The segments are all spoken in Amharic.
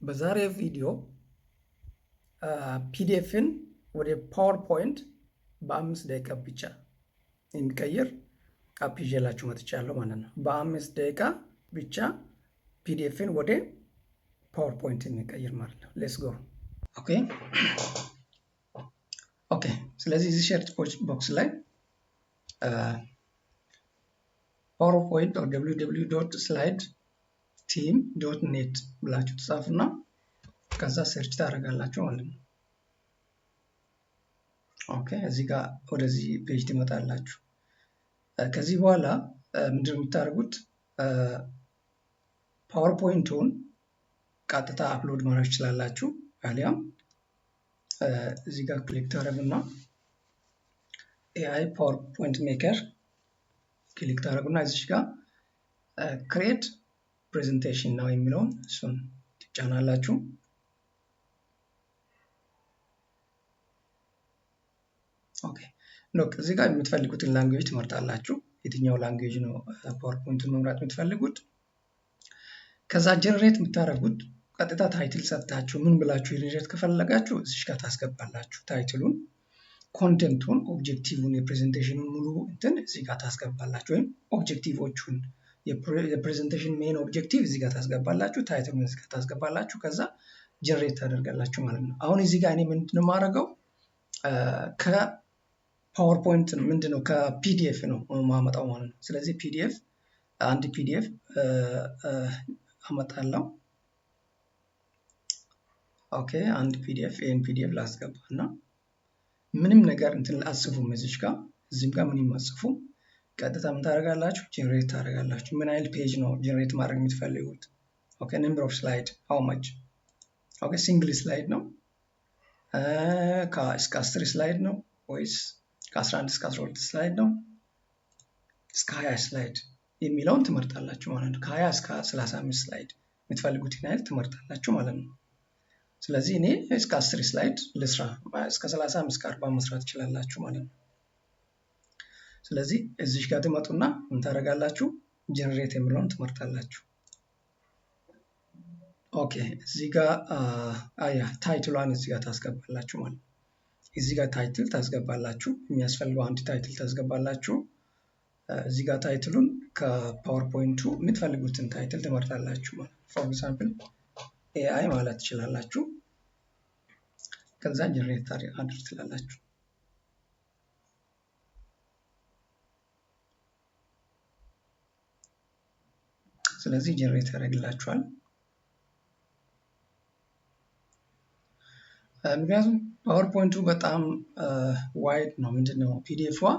በዛሬው ቪዲዮ PDF ን ወደ PowerPoint በ5 ደቂቃ ብቻ የሚቀይር app ይዤላችሁ መጥቻለሁ ማለት ነው። በ5 ደቂቃ ብቻ PDF ን ወደ PowerPoint የሚቀይር ማለት ነው። Let's go። Okay። ስለዚህ እዚህ search box ላይ PowerPoint www.slideteam.net ብላችሁ ትጻፉና ከዛ search ታደርጋላችሁ ማለት ነው። Okay፣ እዚህ ጋር ወደዚህ page ትመጣላችሁ። ከዚህ በኋላ ምንድን ነው የምታደርጉት? PowerPoint ኡን ቀጥታ upload ማድረግ ትችላላችሁ። አሊያም እዚህ ጋር click ታደርጉና AI PowerPoint maker click ታደርጉና እዚህ ጋር create presentation now የሚለውን እሱን ትጫናላችሁ። Okay፣ look፣ እዚህ ጋር የምትፈልጉትን language ትመርጣላችሁ። የትኛው language ነው PowerPoint ኡን መምረጥ የምትፈልጉት? ከዛ generate የምታደርጉት ቀጥታ title ሰጥታችሁ ምን ብላችሁ generate ከፈለጋችሁ እዚህ ጋር ታስገባላችሁ። Title ኡን፣ content ኡን፣ objective ን፣ የ presentation ኑን ሙሉ እንትን እዚህ ጋር ታስገባላችሁ። ወይም objective ኦቹን፣ የ presentation main objective እዚህ ጋር ታስገባላችሁ። Title ኡን እዚህ ጋር ታስገባላችሁ። ከዛ generate ታደርጋላችሁ ማለት ነው። አሁን እዚህ ጋር እኔ ምንድን ነው የማደርገው? ከ PowerPoint ምንድን ነው ከ PDF ነው ማመጣው ማለት ነው። ስለዚህ PDF አንድ PDF አመጣለሁ። Okay፣ አንድ PDF፣ ይህን PDF ላስገባ እና ምንም ነገር እንትን አጽፉም፣ እዚች ጋር እዚህም ጋር ምንም አጽፉም። ቀጥታ ምን ታደርጋላችሁ? Generate ታደርጋላችሁ። ምን ያህል page ነው generate ማድረግ የምትፈልጉት? Okay፣ number of slide, how much? Okay፣ single slide ነው፣ እስከ 10 slide ነው ወይስ ከ11 እስከ 12 slide ነው፣ እስከ 20 slide የሚለውን ትመርጣላችሁ ማለት ነው። ከ20 እስከ 35 slide የምትፈልጉትን ያህል ትመርጣላችሁ ማለት ነው። ስለዚህ እኔ እስከ 10 slide ልስራ፣ እስከ 30፣ እስከ 40 መስራት ትችላላችሁ ማለት ነው። ስለዚህ እዚህ ጋር ትመጡና ምን ታደርጋላችሁ? Generate የሚለውን ትመርጣላችሁ። Okay፣ እዚህ ጋር አያ title ኧን እዚህ ጋር ታስገባላችሁ ማለት ነው። እዚህ ጋር title ታስገባላችሁ። የሚያስፈልገው አንድ title ታስገባላችሁ። እዚህ ጋር title ኡን ከ PowerPoint ኡ የምትፈልጉትን title ትመርጣላችሁ ማለት ነው። For example AI ማለት ትችላላችሁ። ከዛ generate አድርግ ትላላችሁ። ስለዚህ generate ያደርግላችኋል። ምክንያቱም PowerPoint ኡ በጣም wide ነው። ምንድነው PDF ዋ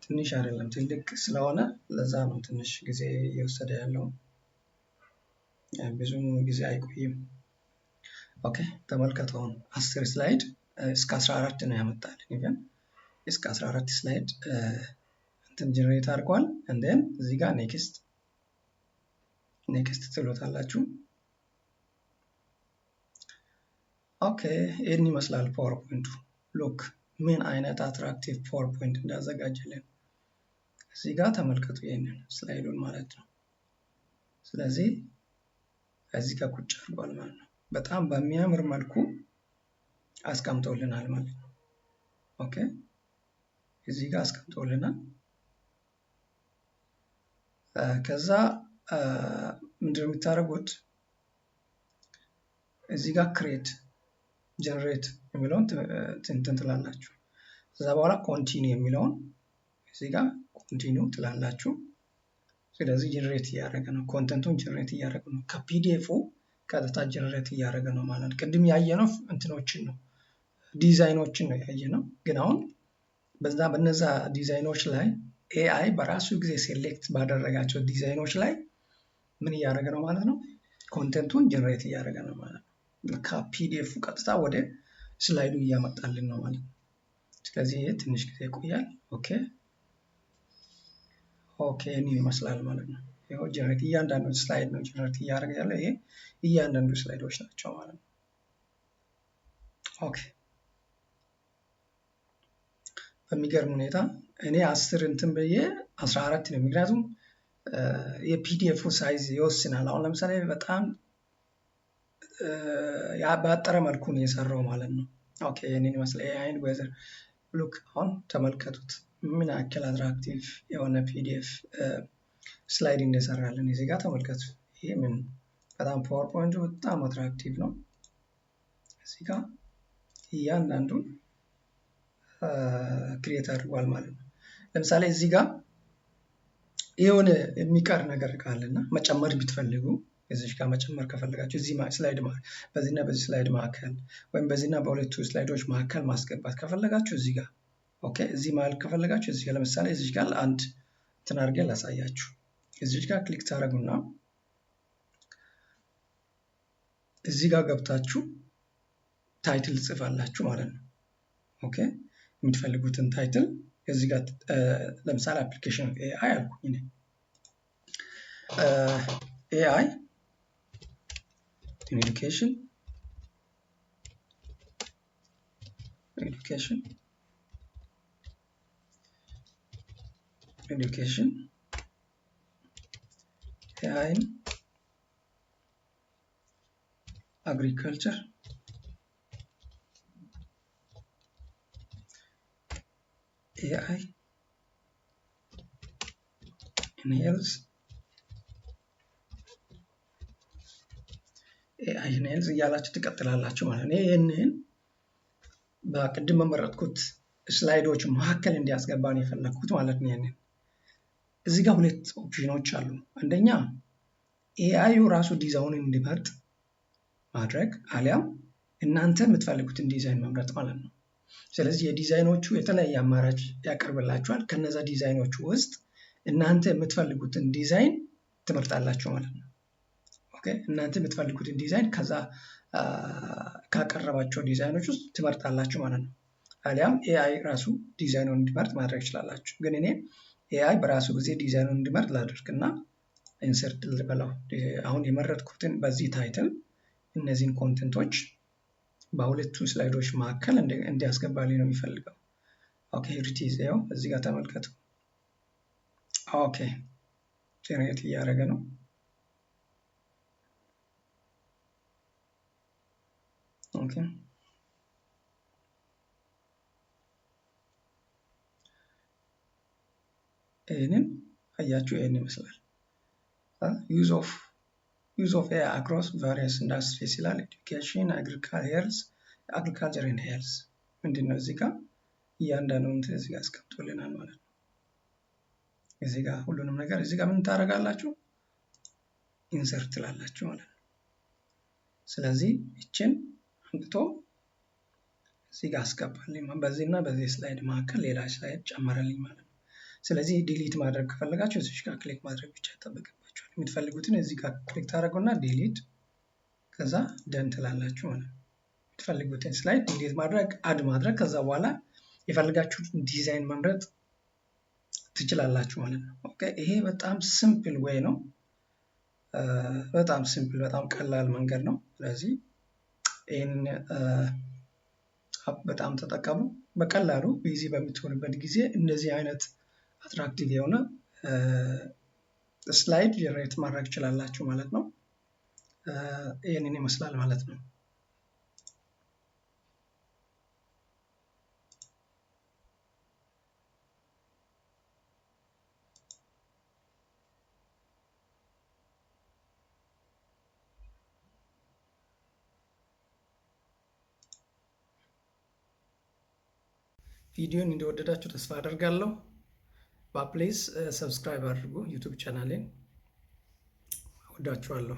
ትንሽ አይደለም፣ ትልቅ ስለሆነ ለዛ ነው ትንሽ ጊዜ እየወሰደ ያለው። ብዙም ጊዜ አይቆይም። Okay፣ ተመልከቱ። አሁን 10 slide እስከ 14 ነው ያመጣልን። Even እስከ 14 slide እንትን generate አድርጓል። And then እዚህ ጋር next next ትሎታላችሁ። Okay፣ ይህን ይመስላል PowerPoint ኡ። Look ምን አይነት attractive PowerPoint እንዳዘጋጀልን እዚህ ጋር ተመልከቱ፣ ይህንን slide ኡን ማለት ነው። ስለዚህ እዚህ ጋር ቁጭ አድርጓል ማለት ነው። በጣም በሚያምር መልኩ አስቀምጦልናል ማለት ነው። Okay፣ እዚህ ጋር አስቀምጦልናል። ከዛ ምንድነው የምታደርጉት? እዚህ ጋር create generate የሚለውን እንትን ትላላችሁ። ከዛ በኋላ continue የሚለውን እዚህ ጋር continue ትላላችሁ። ስለዚህ generate እያደረገ ነው፣ content ኡን generate እያደረገ ነው። ከ PDF ኡ ቀጥታ generate እያደረገ ነው ማለት ነው። ቅድም ያየነው እንትኖችን ነው፣ ዲዛይኖችን ነው ያየነው። ግን አሁን በዛ በነዛ ዲዛይኖች ላይ AI በራሱ ጊዜ select ባደረጋቸው ዲዛይኖች ላይ ምን እያደረገ ነው ማለት ነው? Content ኡን generate እያደረገ ነው ማለት ነው። ከ PDF ኡ ቀጥታ ወደ slide ኡ እያመጣልን ነው ማለት ነው። ስለዚህ ይሄ ትንሽ ጊዜ ይቆያል። Okay፣ ይህንን ይመስላል ማለት ነው። ይኸው generate እያንዳንዱ slide ነው generate እያደረገ ያለው። ይሄ እያንዳንዱ slide ኦች ናቸው ማለት ነው። Okay፣ በሚገርም ሁኔታ እኔ 10 እንትን ብዬ 14 ነው። ምክንያቱም የ PDF ኡ size ይወስናል። አሁን ለምሳሌ በጣም ባጠረ መልኩ ነው የሰራው ማለት ነው። Okay፣ ይህንን ይመስላል AI in weather። Look፣ አሁን ተመልከቱት ምን ያክል attractive የሆነ PDF slide እንደሰራልን እዚህ ጋር ተመልከቱ። ይሄ ምን በጣም PowerPoint ኡ በጣም attractive ነው። እዚህ ጋር እያንዳንዱን create አድርጓል ማለት ነው። ለምሳሌ እዚህ ጋር የሆነ የሚቀር ነገር ካለና መጨመር ብትፈልጉ፣ እዚህ ጋር መጨመር ከፈለጋችሁ፣ እዚህ slide በዚህና በዚህ slide መካከል ወይም በዚህና በሁለቱ slide ኦች መካከል ማስገባት ከፈለጋችሁ እዚህ ጋር፣ okay፣ እዚህ መሀል ከፈለጋችሁ እዚህ ጋር፣ ለምሳሌ እዚህ ጋር አንድ እንትን አድርጌ ላሳያችሁ። እዚህ ጋር click ታደርጉና እዚህ ጋር ገብታችሁ title ትጽፋላችሁ ማለት ነው። Okay፣ የምትፈልጉትን title እዚህ ጋር፣ ለምሳሌ application of AI አልኩኝ እኔ፣ AI in education, AI in agriculture, AI in health, AI in health እያላችሁ ትቀጥላላችሁ ማለት ነው። ይህንን በቅድም በመረጥኩት slide ኦች መካከል እንዲያስገባ ነው የፈለግኩት ማለት ነው። ይህንን እዚህ ጋር ሁለት ኦፕሽኖች አሉ። አንደኛ AI ዩ ራሱ ዲዛይኑን እንዲመርጥ ማድረግ አሊያም እናንተ የምትፈልጉትን ዲዛይን መምረጥ ማለት ነው። ስለዚህ የዲዛይኖቹ የተለያየ አማራጭ ያቀርብላችኋል። ከነዛ ዲዛይኖቹ ውስጥ እናንተ የምትፈልጉትን ዲዛይን ትመርጣላችሁ ማለት ነው። Okay፣ እናንተ የምትፈልጉትን ዲዛይን ከዛ ካቀረባቸው ዲዛይኖች ውስጥ ትመርጣላችሁ ማለት ነው። አሊያም AI ራሱ ዲዛይኑን እንዲመርጥ ማድረግ ትችላላችሁ። ግን እኔ AI በራሱ ጊዜ ዲዛይኑን እንዲመርጥ ላድርግ እና insert ልበለው። አሁን የመረጥኩትን በዚህ title እነዚህን content ኦች በሁለቱ slide ኦች መካከል እንዲያስገባልኝ ነው የሚፈልገው። Okay፣ here it is፣ ይኸው እዚህ ጋር ተመልከቱ። Okay፣ generate እያደረገ ነው። Okay፣ ይህንን አያችሁ፣ ይህን ይመስላል። Use of AI across various industries ይላል። Education፣ agriculture and health ምንድን ነው? እዚህ ጋር እያንዳንዱን እንትን እዚህ ጋር አስቀምጦልናል ማለት ነው። እዚህ ጋር ሁሉንም ነገር እዚህ ጋር ምን ታደርጋላችሁ? Insert ትላላችሁ ማለት ነው። ስለዚህ ይችን አምጥቶ እዚህ ጋር አስገባልኝ። በዚህ እና በዚህ slide መካከል ሌላ slide ጨመረልኝ ማለት ነው። ስለዚህ delete ማድረግ ከፈለጋችሁ እዚህ ጋር click ማድረግ ብቻ ይጠበቅባችኋል። የምትፈልጉትን እዚህ ጋር click ታደርጉና delete፣ ከዛ done ትላላችሁ ማለት ነው። የምትፈልጉትን slide delete ማድረግ፣ add ማድረግ፣ ከዛ በኋላ የፈለጋችሁትን ዲዛይን መምረጥ ትችላላችሁ ማለት ነው። Okay፣ ይሄ በጣም simple way ነው። በጣም simple፣ በጣም ቀላል መንገድ ነው። ስለዚህ ይህን app በጣም ተጠቀሙ። በቀላሉ busy በምትሆንበት ጊዜ እንደዚህ አይነት attractive የሆነ slide generate ማድረግ ትችላላችሁ ማለት ነው። ይህንን ይመስላል ማለት ነው። ቪዲዮን እንደወደዳችሁ ተስፋ አደርጋለሁ። Please subscribe አድርጉ YouTube channel ኤን። እወዳችኋለሁ።